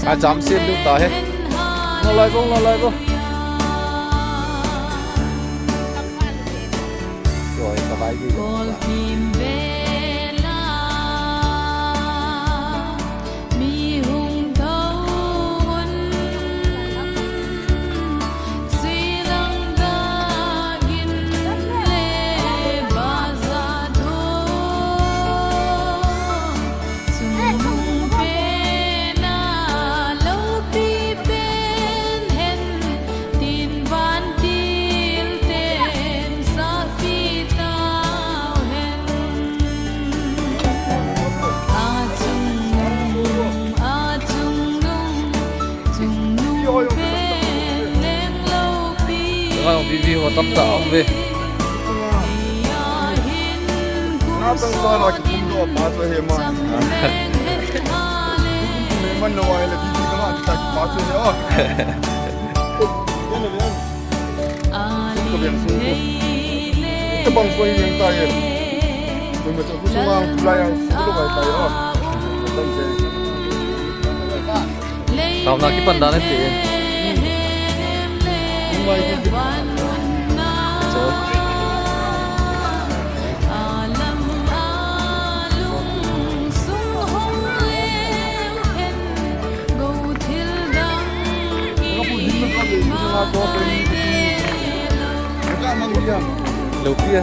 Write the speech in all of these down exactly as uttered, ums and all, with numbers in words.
Ajam sen du ta he. Nalai bong, nalai bong. Rồi, bye bye. Ngai, Vivi ho tamtah um ve. Nga tang sa la ki pum do pa to he ma. He man lo ai la Vivi ka ma ta ki pa to he o. Ko biang sung ko. Ko bang ko yang ta ye. Ko ma ta ko sung ang la yang ko lo ai ta ye o. Tao na kipan dan e te. Lo pia.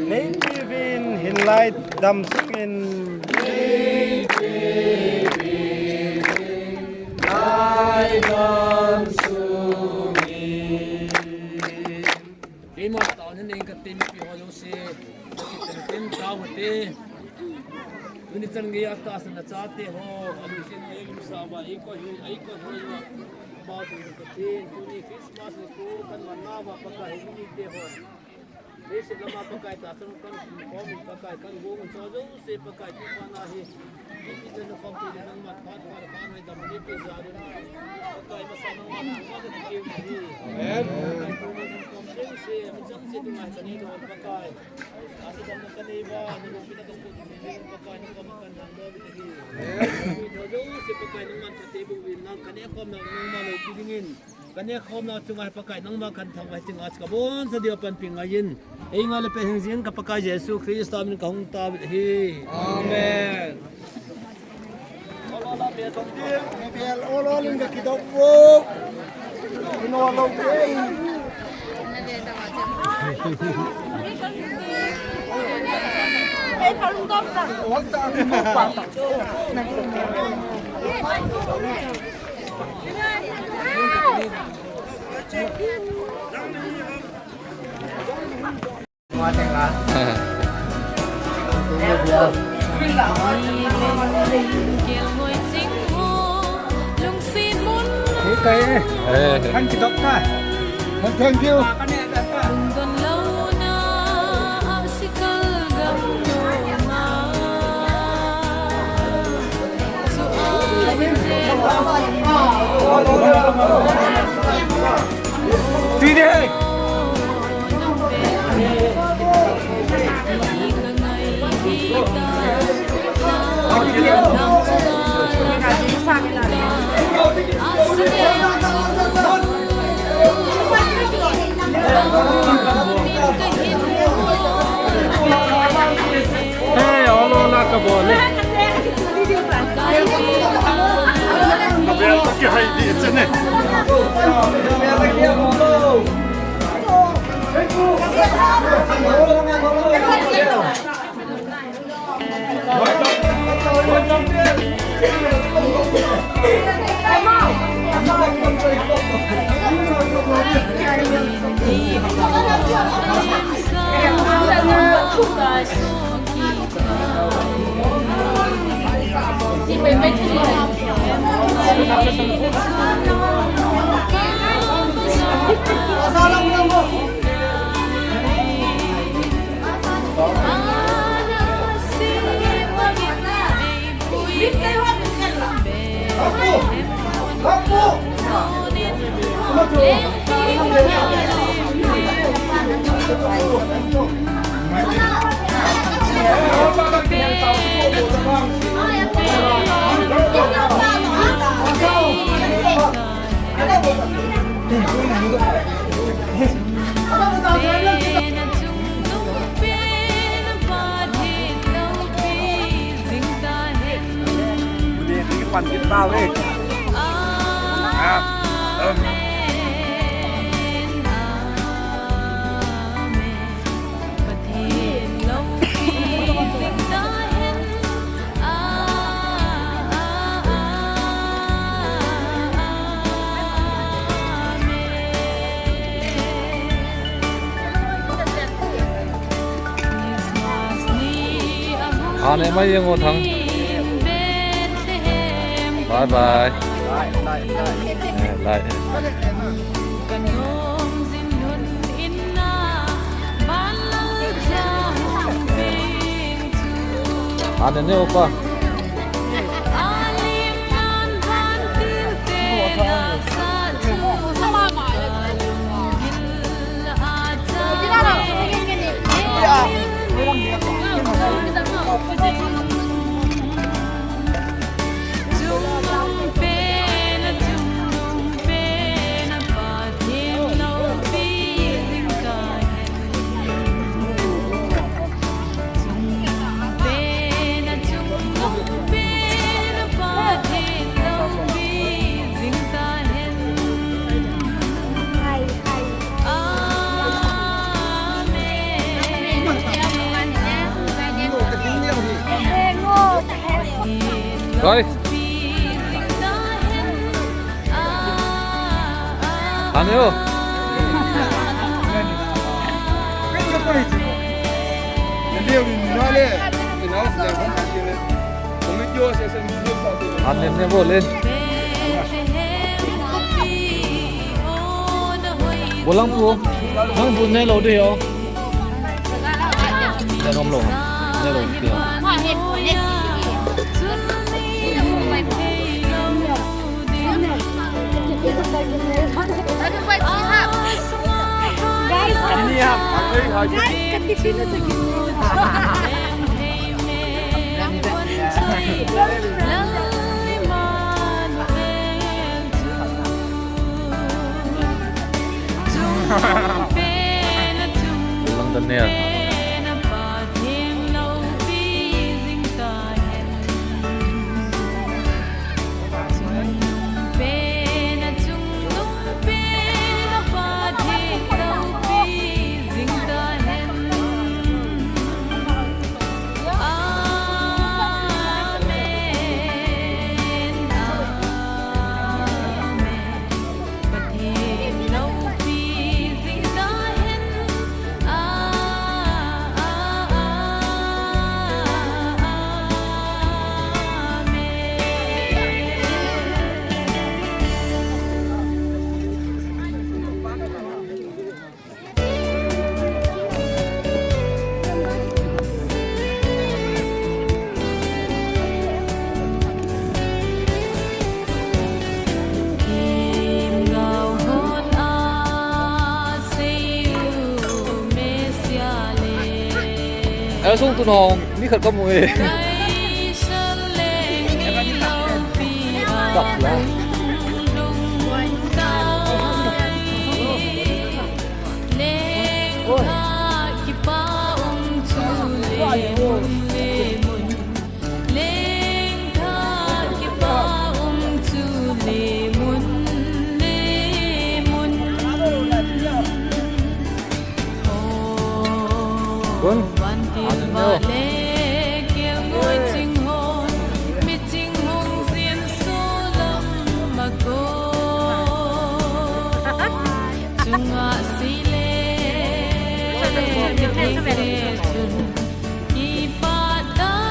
Nei tivin hinlai dam sungin. Lai dam sungin. Keima taona nei ka tin pi ho jouse. Tin tao te. Tuni chan geiya tahsan a chate ho, alungset a eilungset uva, eikoi, eikoi uva. Pathen, tuni Christmas nikho kan manna uva Pakai himi te ho. Leiset lama Pakai tahsan kan khom in Pakai kan gong in cho jouse Pakai tu pa na hi. Hiti chan khom te nangma phat phat phat hai dam ni pe ja de. Pakai masa nangma nangma de ke hi. Amen. Pakai tu nangma khom jouse, mi chang se tu ngai kan ni don Pakai. Kan ekhomna chunga Pakai nangma kan thangvah chinga kabonchauva ding panpi ngaiyin. Ei ngailut peh hing jing ka Pakai Jesu Christa min kahung tao ahi. Amen. Bel ol ol in ka kidop vo. Kino lo ke. Thank you. Hey, ol ol a kabol e. Bel ta kihai di chene. Pan kit pau e. Ah, um. Ane mai yang o thang. Bye bye. Lai, lai, lai. Eh, lai. Ane ne opa. Rồi. Ane o. Ane ne bo le. Bo lang pu. Lang pu ne lo de yo. Te nom lo. Ne lo de yo. Guys, guys, kati sino sa gitna? Lang dan na yan. Asung tu nong, ni khat kamu e. Kap la. Kun, ano nyo?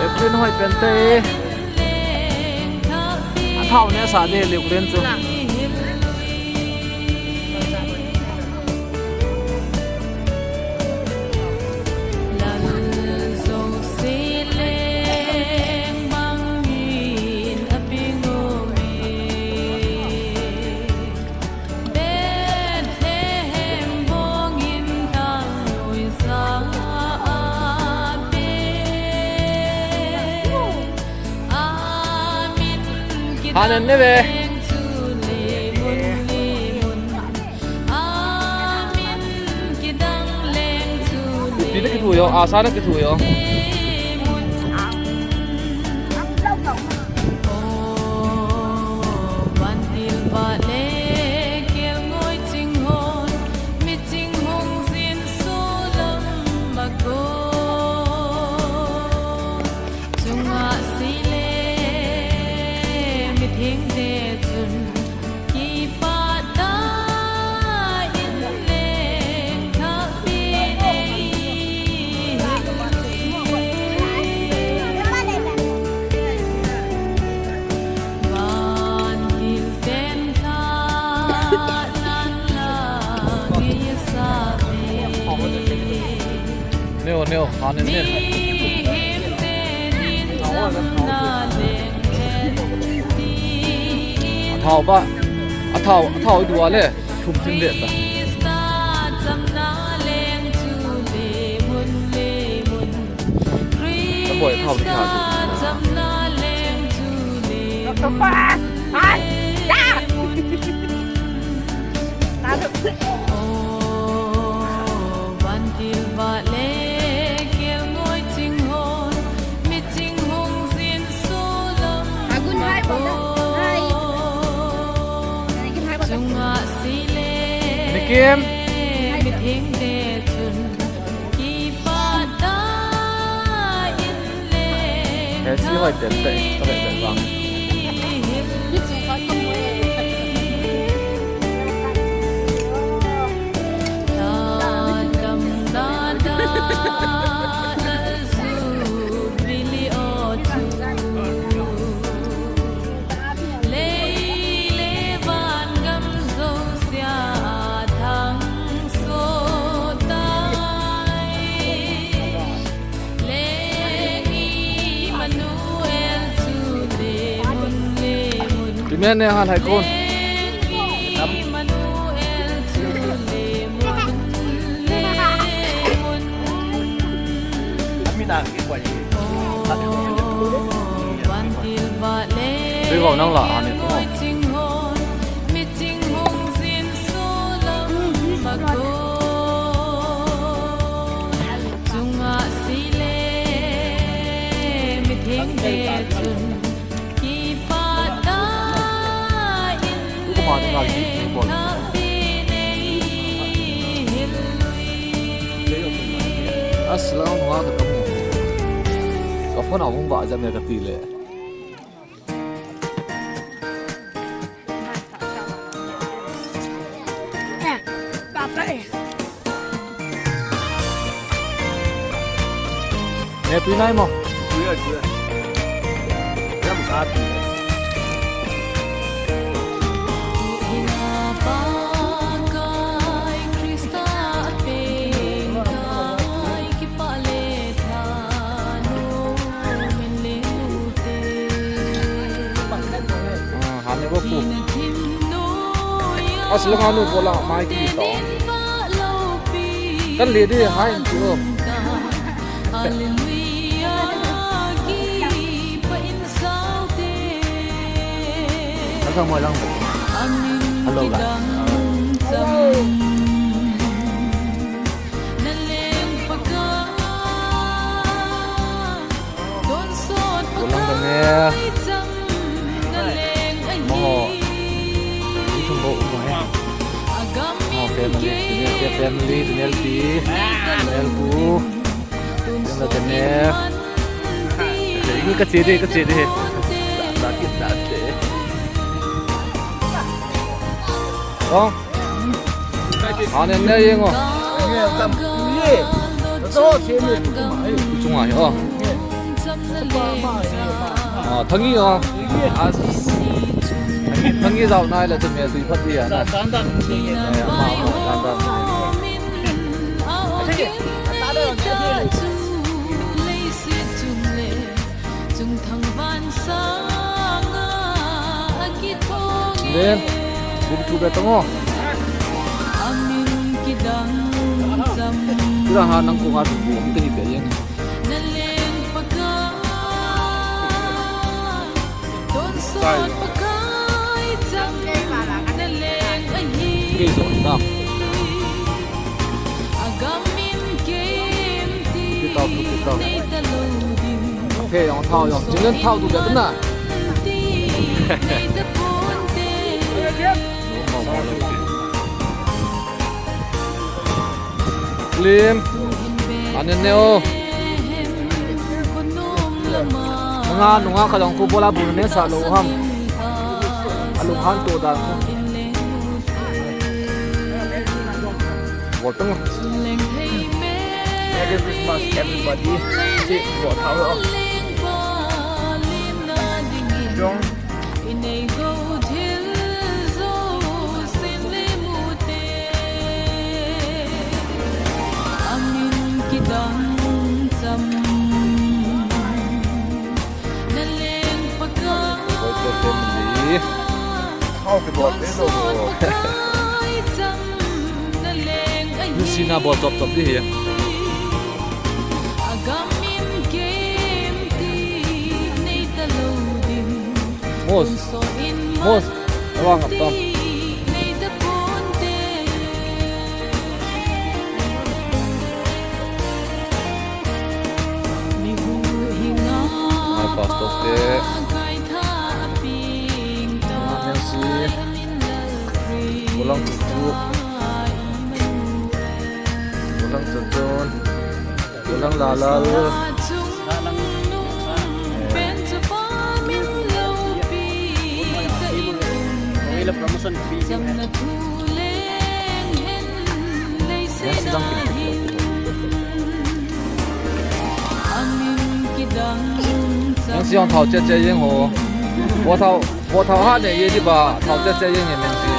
April hoi pen te. Thao ne sa de le kulen chu. Hanen ne ve. Ipi na kithu yo, asa na kithu yo. Neo, neo, hanen ne. Athao ba, athao, athao i dua le, thum thim le ta. Aboi, athao ni ha. Nikim. He si hoi ten te, ta le te bang. Amen ne, ha, hai kon. Ri go nang la, ani ko. Aslam wa ka kamu. Ka phone a hung ba jam ya ka ti le. Ne tui nai mo. Tui a, tui a. Jam sa tui. Ah, hanu ko pu. Aslam hanu ko la mai ki to. Kan le de hai ko. Hello guys. Kulang kami. Mo. Itung bo mo he. Mo family, family, Daniel P, Daniel Pu. Yung na kami. Yung kachiri, kachiri. Dati, dati. Oh. Anen ne yeng o. Chunga hi o. Ah, thangi o. As. Nang i jao nai le chu mel tui phat dia na. Sa, sa, sa. Eh, ama, ama, sa, sa. Len, bum tu be tong o. Kira ha nang ko nga tu bum te hi be yen. Sai. Kei zo na. Pi tau, pi tau. Kei yong thao yong. Jing len thao tu be tu na. Lim. Anen ne o. Nunga, nunga ka jong ku bola bu ne sa lo ham. Alung han to dan. Bol tang. Merry Christmas, everybody. Si, bol thao lo. Jong. Nusi na bol chop chop di hi. Mos. Mos. Awang ap tam. Ai, pastor te. Nancy. Bulang tutu. Bulang tutun. Bulang lalal. Yang si jong thao che che jeng ho. Bo thao, bo thao ha ne ye di ba thao che che jeng ye meng si.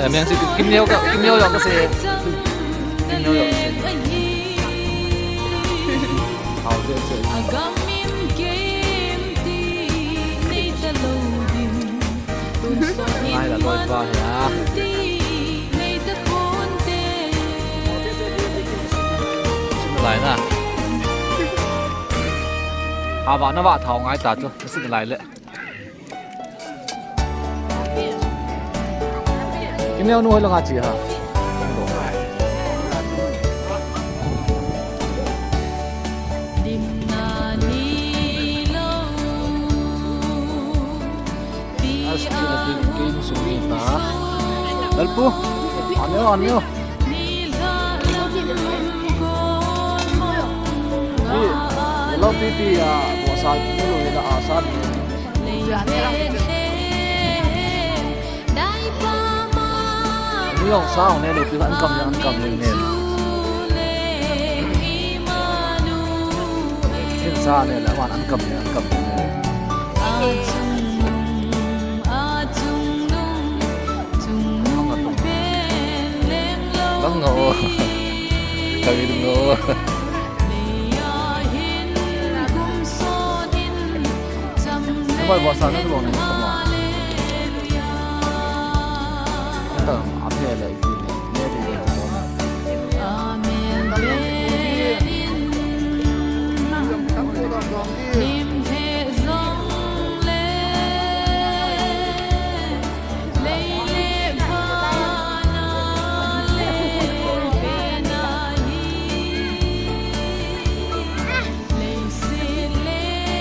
Eh, meng si kim neo ka, kim neo jong ka se. Kim neo jong ka se. Thao che che. Ngai la loi pa hi a. Lai na. Hava na va thao ngai ta chu. Sit lai le. Kimneo nu hoi langa chi ha. Aski na kin kin sumi ta. Lalpu. Aneo, aneo. Pi, lo pi pi ya, bo sa ni lo la a sa ni. Ni yong sa ne lo pi an kam an kam ne ne. Kin sa ne la wan an kam ne an kam ne. Lang nga o. Kami dum nga o. Bai bo sa na lo ni ko ma. Ata a phe le i ne ne de ko ma.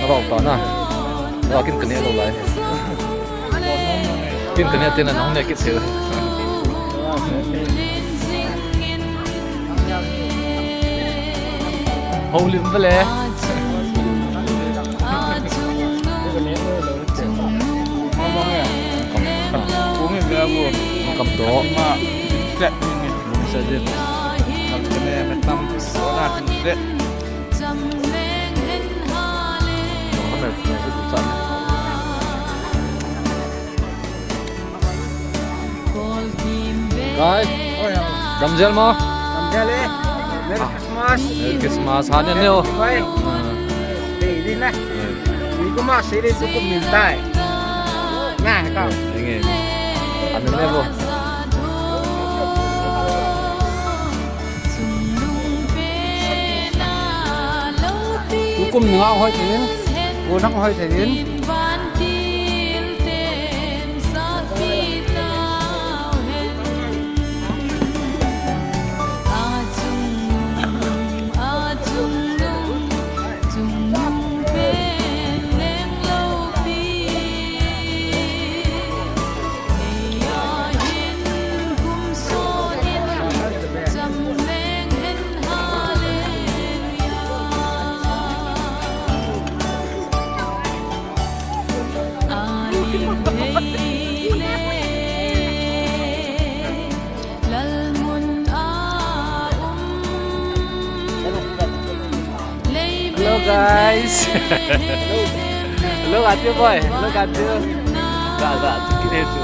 Abang pa na. Wa kin kene lo lai. Kin kene te na nong ne kit se. Ho lim bale. Kam to. Lungsa jin. Kam to ne metam. Ona kin. Mohammed na su sa. Hai. Oi, oi. Gamjel mo? Gamjel e. Merry Christmas. Merry Christmas. Hani ne o. Bye. Ah. Dei, dei na. Ni kuma siri tukum mintai. Na, ka. Inge. Hani ne bo. Tukum ni nga hoi thei in. Ko nang hoi thei in. Hello, guys. Hello, Ate boy. Hello, Ate. Ga, ga, kine tu.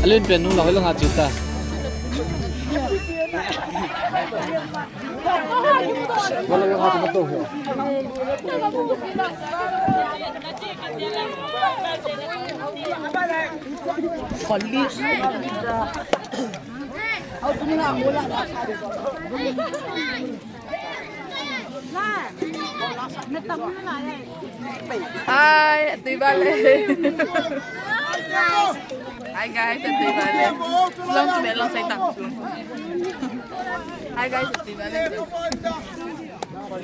Alin pen nung la hoi lang ha chu ta. Hi, Ate Vale. Hi guys, Ate Vale. Long to me, long sai tang. Hi guys, Ate Vale.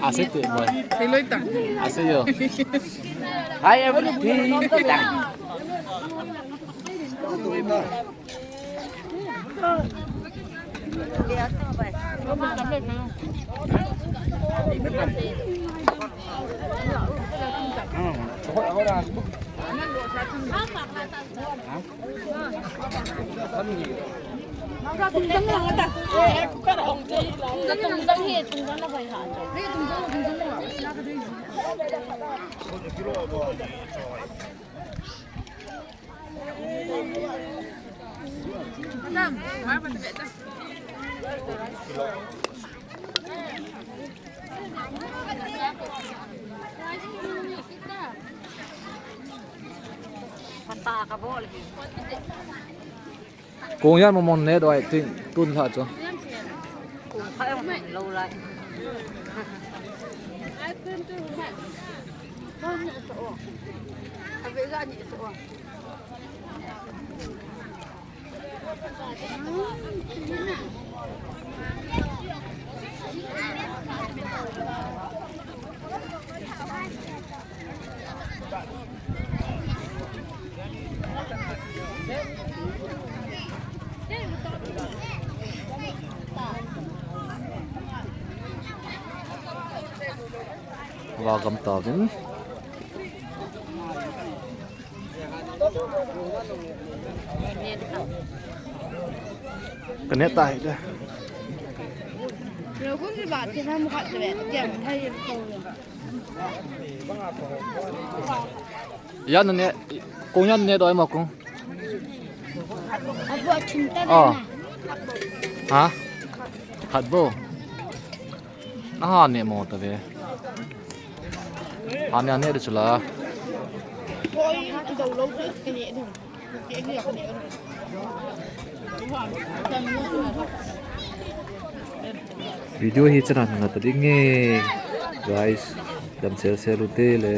Ase te boy. Hello tang. Ase yo. Hi everything. Tang. Kong yan mo mon ne doi tin tun tha chu. Kong kha mo lo lai. Welcome to Vin. Ka ne tai de. Yan ne, kong yan ne doi mo kong. Oh. Ha? Khat bo. Aha, ne mo ta ve. Ani ani de chula. Video hi chana nga ta ding e. Guys, dam sel sel u te le.